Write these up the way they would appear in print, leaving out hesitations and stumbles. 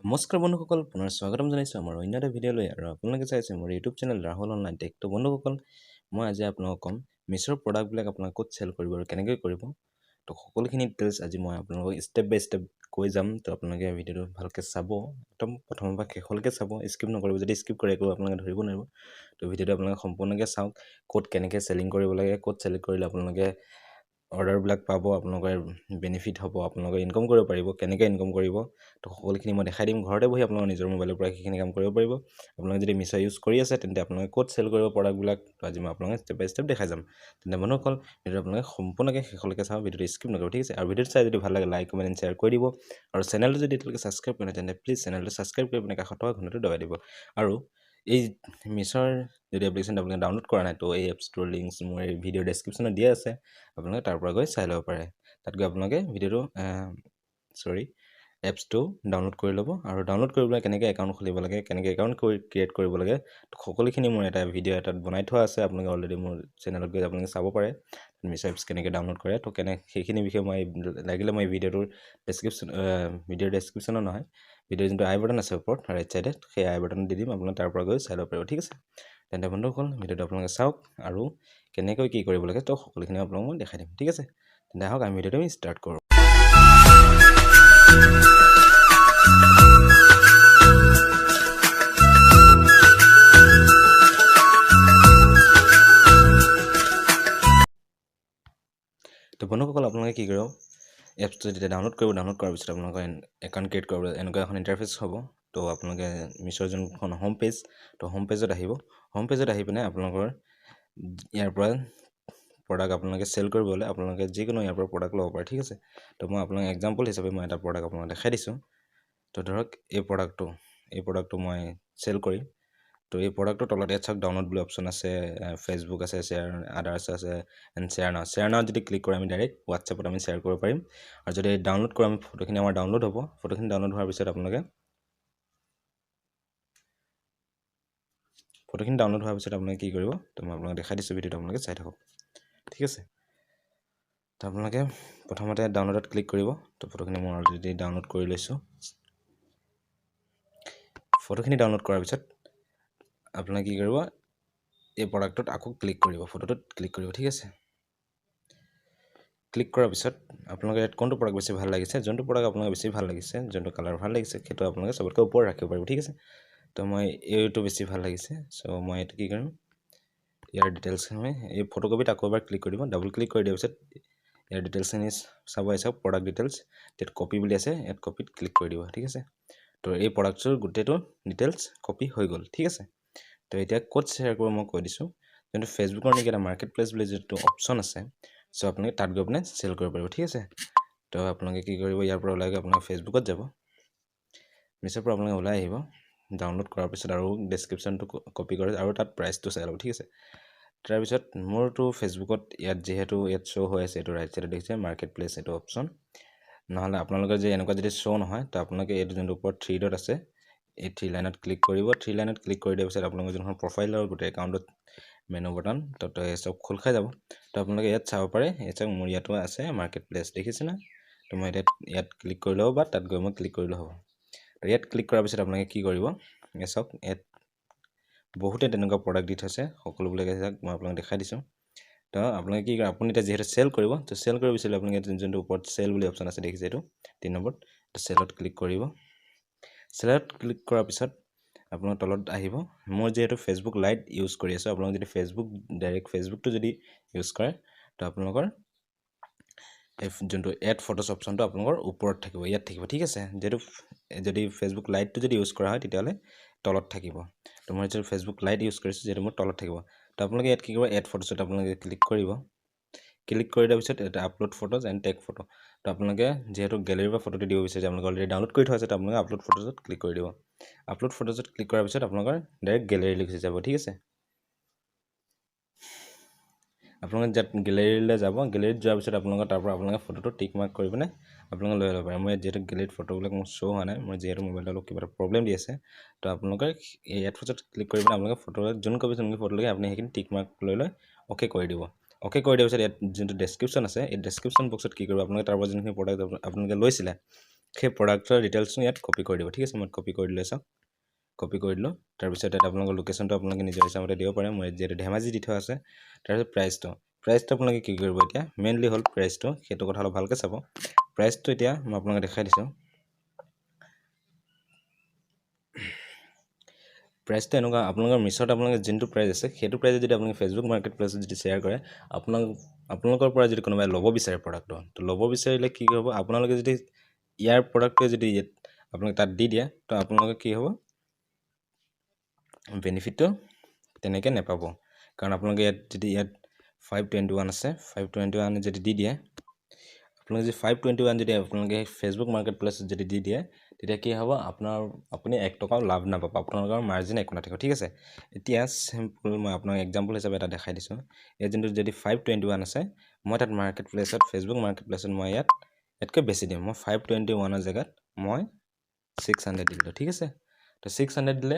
নমস্কাৰ বন্ধুসকল, পুনৰ স্বাগতম জনাইছোঁ আমাৰ অন্য এটা ভিডিঅ'লৈ আৰু আপোনালোকে চাইছে মোৰ YouTube channel Rahul online tech. তো বন্ধুসকল, মই আজি আপোনালোকক ক'ম মিছ'ৰ প্ৰডাক্টবিলাক আপোনালোকে ক'ত চেল কৰিব আৰু কেনেকৈ কৰিব। তো সকলোখিনি ডিটেইলছ আজি মই আপোনালোকক ষ্টেপ বাই ষ্টেপ কৈ যাম। তো আপোনালোকে ভিডিঅ'টো ভালকৈ চাব, একদম প্ৰথমৰ পৰা শেষলৈকে চাব, স্কিপ নকৰিব। যদি স্কিপ কৰে একো আপোনালোকে ধৰিব নোৱাৰিব। তো ভিডিঅ'টো আপোনালোকে সম্পূৰ্ণকৈ চাওক, ক'ত কেনেকৈ চেলিং কৰিব লাগে, ক'ত চেল কৰিলে আপোনালোকে অৰ্ডাৰবিলাক পাব, আপোনালোকৰ বেনিফিট হ'ব, আপোনালোকে ইনকম কৰিব পাৰিব, কেনেকৈ ইনকম কৰিব, তো সকলোখিনি মই দেখাই দিম। ঘৰতে বহি আপোনালোকে নিজৰ মোবাইলৰ পৰা সেইখিনি কাম কৰিব পাৰিব। আপোনালোকে যদি মিছ' ইউজ কৰি আছে তেন্তে আপোনালোকে ক'ত চেল কৰিব প্ৰডাক্টবিলাক, তো আজি মই আপোনালোকে ষ্টেপ বাই ষ্টেপ দেখাই যাম। তেন্তে বন্ধুসকল, ভিডিঅ'টো আপোনালোকে সম্পূৰ্ণকৈ শেষলৈকে চাব, ভিডিঅ'টো স্কিপ নকৰিব, ঠিক আছে? আৰু ভিডিঅ'টো চাই যদি ভাল লাগে লাইক, কমেণ্ট এণ্ড শ্বেয়াৰ কৰি দিব। আৰু চেনেলটো যদি এতিয়ালৈকে ছাবস্ক্ৰাইব কৰা নাই তেন্তে প্লিজ চেনেলটো ছাবস্ক্ৰাইব কৰি পিনে কাষত থকা ঘণ্টাটো দবাই দিব। আৰু এই মিছ'ৰ যদি এপ্লিকেশ্যনটো আপোনালোকে ডাউনলোড কৰা নাই, তো এই এপছটোৰ লিংকছ মোৰ এই ভিডিঅ' ডেছক্ৰিপশ্যনত দিয়া আছে, আপোনালোকে তাৰ পৰা গৈ চাই ল'ব পাৰে। তাত গৈ আপোনালোকে ভিডিঅ'টো চৰি এপছটো ডাউনলোড কৰি ল'ব। আৰু ডাউনলোড কৰিবলৈ কেনেকৈ একাউণ্ট খুলিব লাগে, কেনেকৈ একাউণ্ট কৰি ক্ৰিয়েট কৰিব লাগে, সকলোখিনি মোৰ এটা ভিডিঅ' এটাত বনাই থোৱা আছে। আপোনালোকে অলৰেডি মোৰ চেনেলত গৈ আপোনালোকে চাব পাৰে মিছ' এপছ কেনেকৈ ডাউনলোড কৰে। তো কেনে সেইখিনি বিষয়ে মই লাগিলে মই ভিডিঅ'টোৰ ডেছক্ৰিপশ্যন, ভিডিঅ'ৰ ডেছক্ৰিপশ্যনত নহয়, ভিডিঅ'ৰ যোনটো আই বাটন আছে ওপৰত ৰাইট চাইডে, সেই আই বাটন দি দিম, আপোনালোকে তাৰ পৰা গৈ চাই ল'ব পাৰিব, ঠিক আছে? তেন্তে বন্ধুসকল, ভিডিঅ'টো আপোনালোকে চাওক আৰু কেনেকৈ কি কৰিব লাগে তো সকলোখিনি আপোনালোকক মই দেখাই দিম, ঠিক আছে? তেন্তে আহক আমি ভিডিঅ'টো আমি ষ্টাৰ্ট কৰোঁ। তো বন্ধুসকল, আপোনালোকে কি কৰিব, এপছটো যেতিয়া ডাউনলোড কৰিব, ডাউনলোড কৰাৰ পিছত আপোনালোকৰ একাউণ্ট ক্ৰিয়েট কৰিব এনেকুৱা এখন ইণ্টাৰফেচ হ'ব। তো আপোনালোকে মিছ'ৰ যোনখন হোম পেজ, তো হোম পেজত আহিব। হোম পেজত আহি পিনে আপোনালোকৰ ইয়াৰ পৰা প্ৰডাক্ট আপোনালোকে চেল কৰিব হ'লে আপোনালোকে যিকোনো ইয়াৰ পৰা প্ৰডাক্ট ল'ব পাৰে, ঠিক আছে? তো মই আপোনাক এক্সাম্পল হিচাপে মই এটা প্ৰডাক্ট আপোনাক দেখাই দিছোঁ। তো ধৰক এই প্ৰডাক্টটো মই চেল কৰিম। তো এই প্ৰডাক্টটোৰ তলত ইয়াত চাওক ডাউনলোড বুলি অপশ্যন আছে, ফেচবুক আছে, শ্বেয়াৰ আদাৰ্ছ আছে এণ্ড শ্বেয়াৰ নাও। শ্বেয়াৰ নাওত যদি ক্লিক কৰোঁ আমি ডাইৰেক্ট হোৱাটছএপত আমি শ্বেয়াৰ কৰিব পাৰিম। আৰু যদি ডাউনলোড কৰোঁ আমি ফটোখিনি আমাৰ ডাউনলোড হ'ব। ফটোখিনি ডাউনলোড হোৱাৰ পিছত আপোনালোকে ফটোখিনি ডাউনলোড হোৱাৰ পিছত আপোনালোকে কি কৰিব, তো মই আপোনালোক দেখাই দিছোঁ, ভিডিঅ'টো আপোনালোকে চাই থাকক, ঠিক আছে? তো আপোনালোকে প্ৰথমতে ডাউনলোডত ক্লিক কৰিব। তো ফটোখিনি মই অলৰেডি ডাউনলোড কৰি লৈছোঁ। ফটোখিনি ডাউনলোড কৰাৰ পিছত আপোনালোকে কি কৰিব, এই প্ৰডাক্টটোত আকৌ ক্লিক কৰিব, ফটোটোত ক্লিক কৰিব, ঠিক আছে? ক্লিক কৰাৰ পিছত আপোনালোকে ইয়াত কোনটো প্ৰডাক্ট বেছি ভাল লাগিছে, যোনটো প্ৰডাক্ট আপোনালোকে বেছি ভাল লাগিছে, যোনটো কালাৰ ভাল লাগিছে, সেইটো আপোনালোকে চবতকৈ ওপৰত ৰাখিব পাৰিব, ঠিক আছে? তো মই এইটো বেছি ভাল লাগিছে, চ' মই এইটো কি কৰিম, ইয়াৰ ডিটেইলছখিনি এই ফটোকপিত আকৌ এবাৰ ক্লিক কৰি দিব। ডাবল ক্লিক কৰি দিয়াৰ পিছত ইয়াৰ ডিটেইলছখিনি চাব, চাওক প্ৰডাক্ট ডিটেইলছ, ইয়াত কপি বুলি আছে, ইয়াত কপিত ক্লিক কৰি দিব, ঠিক আছে? তো এই প্ৰডাক্টটোৰ গোটেইটো ডিটেইলছ কপি হৈ গ'ল, ঠিক আছে? তো এতিয়া ক'ত শ্বেয়াৰ কৰিব মই কৈ দিছোঁ। যোনটো ফেচবুকৰ নেকি এটা মাৰ্কেট প্লেচ বুলি যিটো অপশ্যন আছে, চ' আপোনালোকে তাত গৈ পিনে চেল কৰিব পাৰিব, ঠিক আছে? তো আপোনালোকে কি কৰিব, ইয়াৰ পৰা ওলাই গৈ আপোনালোকে ফেচবুকত যাব। মিছ'ৰ পৰা আপোনালোকে ওলাই আহিব ডাউনলোড কৰাৰ পিছত আৰু ডেছক্ৰিপশ্যনটো কপি কৰে আৰু তাত প্ৰাইচটো চাই ল'ব, ঠিক আছে? তাৰপিছত মোৰতো ফেচবুকত ইয়াত যিহেতু ইয়াত শ্ব' হৈ আছে, এইটো ৰাইট চাইডত দেখিছে মাৰ্কেট প্লেচ এইটো অপশ্যন। নহ'লে আপোনালোকে যে এনেকুৱা যদি শ্ব' নহয়, তো আপোনালোকে এইটো যোনটো ওপৰত থ্ৰী ডট আছে, এই থ্ৰী লাইনত ক্লিক কৰিব। থ্ৰী লাইনত ক্লিক কৰি দিয়াৰ পিছত আপোনালোকৰ যোনখন প্ৰফাইলৰ গোটেই একাউণ্টত মেনু বাটন, তাত এই চব খোল খাই যাব। তো আপোনালোকে ইয়াত চাব পাৰে, ইয়াত চাওক মোৰ ইয়াতো আছে মাৰ্কেট প্লেচ, দেখিছেনে? তো মই এতিয়া ইয়াত ক্লিক কৰি ল'ব বা তাত গৈ মই ক্লিক কৰিলেও হ'ব। তো ইয়াত ক্লিক কৰাৰ পিছত আপোনালোকে কি কৰিব, ইয়াত চাওক ইয়াত বহুতে তেনেকুৱা প্ৰডাক্ট দি থৈছে, সকলোবিলাকে চাওক মই আপোনাক দেখাই দিছোঁ। তো আপোনালোকে কি কৰে, আপুনি এতিয়া যিহেতু চেল কৰিব, তো চেল কৰিব বিচাৰিলে আপোনালোকে যোনটো ওপৰত চেল বুলি অপশ্যন আছে দেখিছে, এইটো 3 নম্বৰত, চেলত ক্লিক কৰিব। চেলত ক্লিক কৰাৰ পিছত আপোনাৰ তলত আহিব। মই যিহেতু ফেচবুক লাইট ইউজ কৰি আছোঁ, আপোনালোকে যদি ফেচবুক ডাইৰেক্ট ফেচবুকটো যদি ইউজ কৰে, তো আপোনালোকৰ এই যোনটো এড ফটোজ অপশ্যনটো আপোনালোকৰ ওপৰত থাকিব, ইয়াত থাকিব, ঠিক আছে? যিহেতু যদি ফেচবুক লাইটটো যদি ইউজ কৰা হয় তেতিয়াহ'লে তলত থাকিব। তো মই যিহেতু ফেচবুক লাইট ইউজ কৰিছোঁ, যিহেতু মোৰ তলত থাকিব। তো আপোনালোকে ইয়াত কি কৰিব, এড ফটোজত আপোনালোকে ক্লিক কৰিব। ক্লিক কৰি দিয়াৰ পিছত এটা upload photos and tag photo. তো আপোনালোকে যিহেতু গেলেৰীৰ পৰা ফটোটো দিব বিচাৰিছে, আপোনালোকে অলৰেডি ডাউনলোড কৰি থোৱা আছে, তো আপোনালোকে আপলোড ফটোজত ক্লিক কৰি দিব। আপলোড ফটোজত ক্লিক কৰাৰ পিছত আপোনালোকৰ ডাইৰেক্ট গেলেৰীলৈ গুচি যাব, ঠিক আছে? আপোনালোকে যাত গেলেৰীলৈ যাব, গেলেৰীত যোৱাৰ পিছত আপোনালোকৰ তাৰ পৰা আপোনালোকে ফটোটো টিক মাৰ্ক কৰি পিনে আপোনালোকে লৈ ল'ব পাৰে। মই ইয়াত যিহেতু গেলেৰীত ফটোবিলাক মোৰ শ্ব' হোৱা নাই, মই যিহেতু মোবাইলটো অলপ কিবা এটা প্ৰব্লেম দি আছে, তো আপোনালোকে এই এড ফটোত ক্লিক কৰি পিনে আপোনালোকে ফটো যোন কপি যোনখিনি ফটো লাগে আপুনি সেইখিনি টিক মাৰ্ক লৈ লৈ অ'কে কৰি দিব। অ'কে কৰি দিয়াৰ পিছত ইয়াত যোনটো ডেছক্ৰিপশ্যন আছে, এই ডেছক্ৰিপশ্যন বক্সত কি কৰিব, আপোনালোকে তাৰ পৰা যোনখিনি প্ৰডাক্ট আপোনালোকে লৈছিলে, সেই প্ৰডাক্টৰ ডিটেইলছটো ইয়াত কপি কৰি দিব, ঠিক আছে। মই কপি কৰি দিলোঁ, চাওক কপি কৰি দিলোঁ। তাৰপিছত ইয়াত আপোনালোকৰ লোকেশ্যনটো আপোনালোকে নিজৰ হিচাপতে দিব পাৰে, মই যিহেতু ধেমাজি দি থোৱা আছে। তাৰপিছত প্ৰাইচটো আপোনালোকে কি কৰিব, এতিয়া মেইনলি হ'ল প্ৰাইচটো, সেইটো কথা অলপ ভালকৈ চাব। প্ৰাইচটো এতিয়া মই আপোনালোকে দেখাই দিছোঁ। প্ৰাইচটো এনেকুৱা, আপোনালোকৰ মিছত আপোনালোকে যোনটো প্ৰাইচ আছে সেইটো প্ৰাইচত যদি আপোনালোকে ফেচবুক মাৰ্কেট প্লেচত যদি শ্বেয়াৰ কৰে, আপোনালোকৰ পৰা যদি কোনোবাই ল'ব বিচাৰে প্ৰডাক্টটো, তো ল'ব বিচাৰিলে কি হ'ব, আপোনালোকে যদি ইয়াৰ প্ৰডাক্টটোৱে যদি ইয়াত আপোনালোকে তাত দি দিয়ে, তো আপোনালোকে কি হ'ব, বেনিফিটটো তেনেকৈ নাপাব। কাৰণ আপোনালোকে ইয়াত যদি ইয়াত 521 আছে, 521 যদি দি দিয়ে, আপোনালোকে যদি 521 যদি আপোনালোকে ফেচবুক মাৰ্কেট প্লেচত যদি দি দিয়ে, তেতিয়া কি হ'ব, আপুনি 1 টকাও লাভ নাপাব, আপোনালোকৰ মাৰ্জিন একো নাথাকিব, ঠিক আছে। এতিয়া চিম্পল মই আপোনাক এক্সাম্পল হিচাপে এটা দেখাই দিছোঁ। ইয়াত যোনটো যদি 521 আছে, মই তাত মাৰ্কেট প্লেচত, ফেচবুক মাৰ্কেট প্লেচত মই ইয়াত ইয়াতকৈ বেছি দিম। মই 521ৰ জেগাত মই 600 দিলোঁ, ঠিক আছে। তো 600 দিলে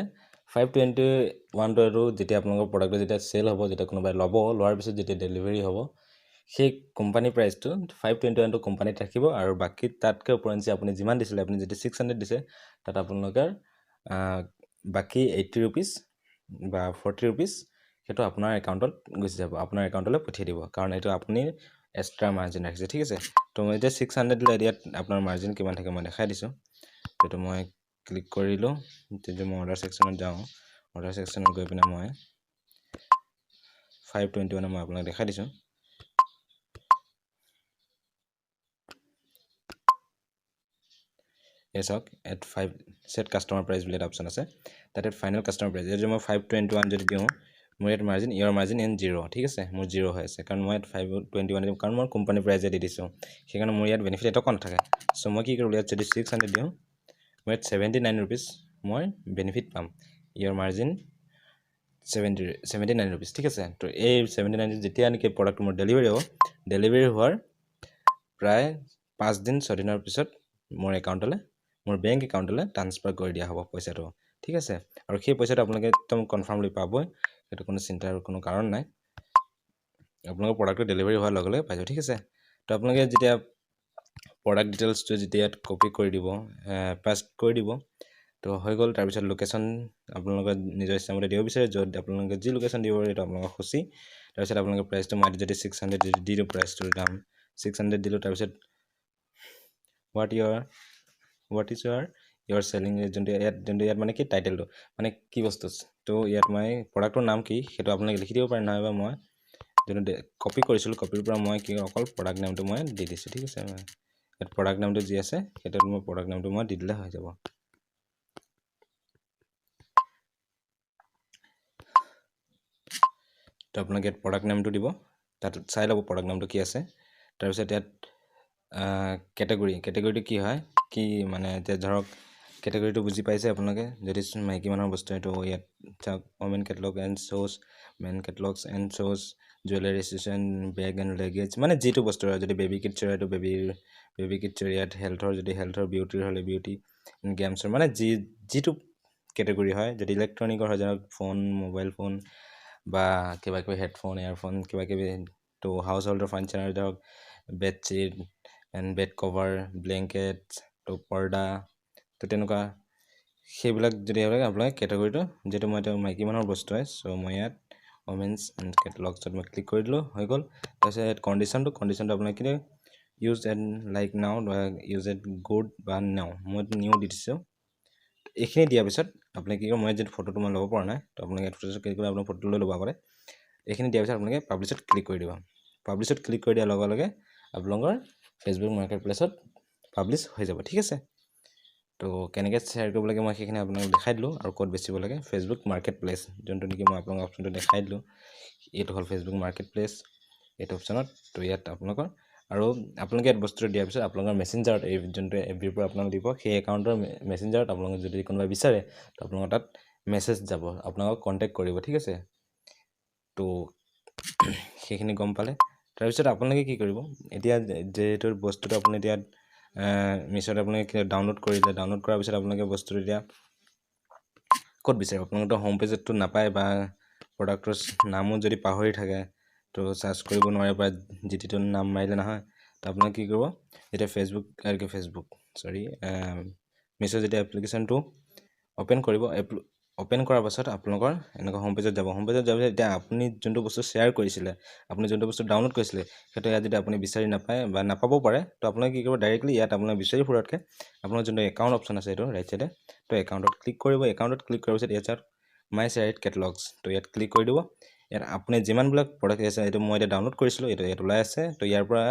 521টো আৰু যেতিয়া আপোনালোকৰ প্ৰডাক্টটো যেতিয়া চেল হ'ব, যেতিয়া কোনোবাই ল'ব, লোৱাৰ পিছত যেতিয়া ডেলিভাৰী হ'ব, সেই কোম্পানী প্ৰাইচটো 521টো কোম্পানীত ৰাখিব আৰু বাকী তাতকৈ ওপৰঞ্চি আপুনি যিমান দিছিলে, আপুনি যদি 600 দিছে, তাত আপোনালোকৰ বাকী 80 ৰুপিজ বা 40 ৰুপিজ সেইটো আপোনাৰ একাউণ্টত গুচি যাব, আপোনাৰ একাউণ্টলৈ পঠিয়াই দিব, কাৰণ এইটো আপুনি এক্সট্ৰা মাৰ্জিন ৰাখিছে, ঠিক আছে। তো মই এতিয়া 600 দিলে ইয়াত আপোনাৰ মাৰ্জিন কিমান থাকে মই দেখাই দিছোঁ। সেইটো মই ক্লিক কৰিলোঁ, তেতিয়া মই অৰ্ডাৰ ছেকশ্যনত যাওঁ, অৰ্ডাৰ ছেকশ্যনত গৈ পিনে মই 521 মই আপোনাক দেখাই দিছোঁ। এই চাওক, ইয়াত 5 ছেট কাষ্টমাৰ প্ৰাইচ বুলি এটা অপশ্যন আছে, তাতে ফাইনেল কাষ্টমাৰ প্ৰাইচ, ইয়াত যদি মই 521 যদি দিওঁ, মোৰ ইয়াত মাৰ্জিন, ইয়াৰ মাৰ্জিন ইন 0, ঠিক আছে, মোৰ 0 হৈ আছে, কাৰণ মই ইয়াত 521 দিওঁ, কাৰণ মই কোম্পানী প্ৰাইজে দি দিছোঁ, সেইকাৰণে মোৰ ইয়াত বেনিফিট এটকাও নাথাকে। চ' মই কি কৰোঁ, ইয়াত যদি 600 দিওঁ, মই ইয়াত 79 ৰুপিজ মই বেনিফিট পাম, ইয়াৰ মাৰ্জিন 79 ৰুপিজ, ঠিক আছে। তো এই 79 যেতিয়া নেকি প্ৰডাক্টটো মোৰ ডেলিভাৰী হ'ব, ডেলিভাৰী হোৱাৰ প্ৰায় 5 দিন 6 দিনৰ পিছত মোৰ একাউণ্টলৈ, মোৰ বেংক একাউণ্টলৈ ট্ৰান্সফাৰ কৰি দিয়া হ'ব পইচাটো, ঠিক আছে। আৰু সেই পইচাটো আপোনালোকে একদম কনফাৰ্মলি পাবই, সেইটো কোনো চিন্তাৰ কোনো কাৰণ নাই, আপোনালোকৰ প্ৰডাক্টটো ডেলিভাৰী হোৱাৰ লগে লগে পাই যাব, ঠিক আছে। তো আপোনালোকে যেতিয়া প্ৰডাক্ট ডিটেইলছটো যেতিয়া ইয়াত কপি কৰি দিব, পেষ্ট কৰি দিব, তো হৈ গ'ল। তাৰপিছত লোকেশ্যন আপোনালোকে নিজৰ ইচ্ছামতে দিব বিচাৰে, য'ত আপোনালোকে যি লোকেশ্যন দিব পাৰে সেইটো আপোনালোকৰ খুচি। তাৰপিছত আপোনালোকে প্ৰাইচটো মই যদি 600 যদি দি দিওঁ, প্ৰাইচটোৰ দাম 600 দিলোঁ। তাৰপিছত what is your selling, যোনটো ইয়াত মানে কি টাইটেলটো মানে কি বস্তু, তো ইয়াত মই প্ৰডাক্টটোৰ নাম কি সেইটো আপোনালোকে লিখি দিব পাৰে, নহ'লে মই যোনটো কপি কৰিছিলোঁ, কপিৰ পৰা মই কি অকল প্ৰডাক্ট নামটো মই দি দিছোঁ, ঠিক আছে। ইয়াত প্ৰডাক্ট নামটো যি আছে সেইটোত মই প্ৰডাক্ট নামটো মই দি দিলে হৈ যাব। তো আপোনালোকে ইয়াত প্ৰডাক্ট নামটো দিব, তাত চাই ল'ব প্ৰডাক্ট নামটো কি আছে। তাৰপিছত ইয়াত কেটেগৰীটো কি হয়, কি মানে এতিয়া ধৰক কেটেগৰীটো বুজি পাইছে আপোনালোকে, যদি মাইকী মানুহৰ বস্তু সেইটো ইয়াত চাওক, women catalogue and shoes, men catalogues and shoes, jewellery station, bag and luggage, মানে যিটো বস্তু হয়, যদি বেবী কিটছৰ সেইটো বেবী কিটছৰ, ইয়াত হেল্থৰ যদি হেল্থৰ, বিউটিৰ হ'লে বিউটি, গেমছৰ, মানে যিটো কেটেগৰী হয়, যদি ইলেক্ট্ৰনিকৰ হয় যেনে ফোন, মোবাইল ফোন বা কিবা কিবি হেডফোন, এয়াৰফোন কিবা কিবি, তো হাউচ হোল্ডৰ ফাৰ্নিচাৰ ধৰক bedsheet and bed cover, blanket, তো পৰ্দা, তো তেনেকুৱা সেইবিলাক যদি আপোনালোকে কেটেগৰীটো, যিহেতু মই এতিয়া মাইকী মানুহৰ বস্তু হয়, চ' মই ইয়াত ওমেন্স এণ্ড কেটেলগছত মই ক্লিক কৰি দিলোঁ, হৈ গ'ল। তাৰপিছত ইয়াত কণ্ডিশ্যনটো আপোনালোকে কি ইউজ এণ্ড লাইক নাও বা ইউজ এণ্ড গুড বা নাও, মই নিউ দি দিছোঁ। এইখিনি দিয়াৰ পিছত আপুনি কি কৰিব, মই যিটো ফটোটো মই ল'ব পৰা নাই, তো আপোনালোকে ইয়াত ফটোটো ক্লিক কৰি আপোনাৰ ফটোটো লৈ ল'ব পাৰে। এইখিনি দিয়াৰ পিছত আপোনালোকে পাব্লিছত ক্লিক কৰি দিব। পাব্লিছত ক্লিক কৰি দিয়াৰ লগে লগে আপোনালোকৰ ফেচবুক মাৰ্কেট প্লেচত পাব্লিছ হৈ যাব, ঠিক আছে। তো কেনেকৈ শ্বেয়াৰ কৰিব লাগে মই সেইখিনি আপোনালোকক দেখাই দিলোঁ, আৰু ক'ত বেচিব লাগে, ফেচবুক মাৰ্কেট প্লেচ যোনটো নেকি মই আপোনালোকক অপশ্যনটো দেখাই দিলোঁ, এইটো হ'ল ফেচবুক মাৰ্কেট প্লেচ এইটো অপশ্যনত। তো ইয়াত আপোনালোকৰ আৰু আপোনালোকে ইয়াত বস্তুটো দিয়াৰ পিছত আপোনালোকৰ মেছেঞ্জাৰত এই যোনটো এফ বিৰ পৰা আপোনালোক দিব, সেই একাউণ্টৰ মেছেঞ্জাৰত আপোনালোকে যদি কোনোবাই বিচাৰে তো আপোনালোকৰ তাত মেছেজ যাব, আপোনালোকক কণ্টেক্ট কৰিব, ঠিক আছে। তো সেইখিনি গম পালে। তাৰপিছত আপোনালোকে কি কৰিব, এতিয়া যিহেতু বস্তুটো আপুনি এতিয়া মিছত আপোনালোকে ডাউনলোড কৰিলে, ডাউনলোড কৰাৰ পিছত আপোনালোকে বস্তুটো এতিয়া ক'ত বিচাৰিব, আপোনালোকেতো হোম পেজততো নাপায়, বা প্ৰডাক্টৰ নামো যদি পাহৰি থাকে তো চাৰ্চ কৰিব নোৱাৰে, বা যি টিটো নাম মাৰিলে নহয়, তো আপোনালোকে কি কৰিব, যেতিয়া ফেচবুক চৰি, মিছ' যেতিয়া এপ্লিকেশ্যনটো অ'পেন কৰিব, অ'পেন কৰাৰ পাছত আপোনালোকৰ এনেকুৱা হোম পেজত যাব। হোম পেজত যোৱাৰ পিছত এতিয়া আপুনি যোনটো বস্তু শ্বেয়াৰ কৰিছিলে, আপুনি যোনটো বস্তু ডাউনলোড কৰিছিলে, সেইটো ইয়াত যদি আপুনি বিচাৰি নাপায় বা নাপাবও পাৰে, তো আপোনালোকে কি কৰিব? ডাইৰেক্টলি ইয়াত আপোনাক বিচাৰি ফুৰাতকৈ আপোনাৰ যোনটো একাউণ্ট অপশ্যন আছে, এইটো ৰাইট চাইডে, তো একাউণ্টত ক্লিক কৰিব। একাউণ্টত ক্লিক কৰাৰ পিছত ইয়াত চাওক, মাই শ্বেয়াৰ্ড কেটলগছ, তো ইয়াত ক্লিক কৰি দিব। ইয়াত আপুনি যিমানবিলাক প্ৰডাক্ট আছে, এইটো মই এতিয়া ডাউনলোড কৰিছিলোঁ, এইটো ইয়াত ওলাই আছে। তো ইয়াৰ পৰা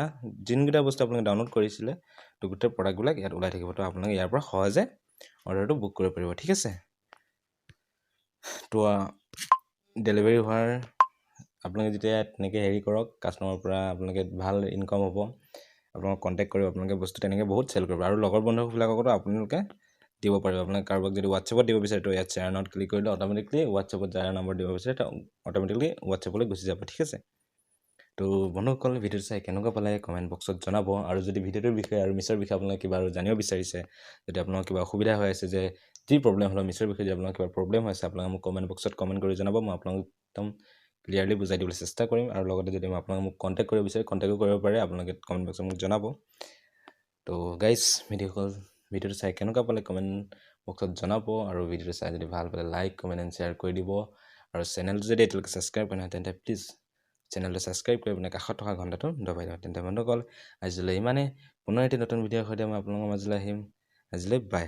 যোনকেইটা বস্তু আপোনালোকে ডাউনলোড কৰিছিলে, তো গোটেই প্ৰডাক্টবিলাক ইয়াত ওলাই থাকিব। তো আপোনালোকে ইয়াৰ পৰা সহজে অৰ্ডাৰটো বুক কৰিব পাৰিব, ঠিক আছে? তো ডেলিভাৰী হোৱাৰ আপোনালোকে যেতিয়া তেনেকৈ হেৰি কৰক, কাষ্টমাৰৰ পৰা আপোনালোকে ভাল ইনকাম হ'ব। আপোনালোকক কণ্টেক্ট কৰিব, আপোনালোকে বস্তু তেনেকৈ বহুত চেল কৰিব আৰু লগৰ বন্ধুবিলাকতো আপোনালোকে দিব পাৰিব। আপোনালোকে কাৰোবাক যদি হোৱাটছএপত দিব বিচাৰে, তো ইয়াত শ্বেয়াৰ নাওত ক্লিক কৰিলে অট'মেটিকলি হোৱাটছএপত যাৰ নম্বৰ দিব বিচাৰে, তেওঁ অট'মেটিকলি হোৱাটছএপলৈ গুচি যাব, ঠিক আছে? তো বন্ধুসকল, ভিডিঅ'টো চাই কেনেকুৱা পালে কমেণ্ট বক্সত জনাব। আৰু যদি ভিডিঅ'টোৰ বিষয়ে আৰু মিছ'ৰ বিষয়ে আপোনালোকে কিবা আৰু জানিব বিচাৰিছে, যদি আপোনালোকৰ কিবা অসুবিধা হৈ আছে, যে যি প্ৰব্লেম হ'লেও মিছ'ৰ বিষয়ে যদি আপোনালোকৰ কিবা প্ৰব্লেম হৈছে, আপোনালোকে মোক কমেণ্ট বক্সত কমেণ্ট কৰি জনাব। মই আপোনালোক একদম ক্লিয়াৰলি বুজাই দিবলৈ চেষ্টা কৰিম। আৰু লগতে যদি মই আপোনালোকে মোক কণ্টেক্ট কৰিব বিচাৰে, কণ্টেক্টো কৰিব পাৰে। আপোনালোকে কমেণ্ট বক্সত মোক জনাব। তো গাইজ, ভিডিঅ'সকল, ভিডিঅ'টো চাই কেনেকুৱা পালে কমেণ্ট বক্সত জনাব। আৰু ভিডিঅ'টো চাই যদি ভাল পালে, লাইক, কমেণ্ট এণ্ড শ্বেয়াৰ কৰি দিব। আৰু চেনেলটো যদি এতিয়ালৈকে ছাবস্ক্ৰাইব কৰা নাই, তেন্তে প্লিজ চেনেলটো ছাবস্ক্ৰাইব কৰি পিনে কাষত থকা ঘণ্টাটো দবাই দিব। তেন্তে বন্ধুসকল, আজিলৈ ইমানেই। পুনৰ এটি নতুন ভিডিঅ'ৰ সৈতে মই আপোনালোকৰ মাজলৈ আহিম। আজিলৈ বাই।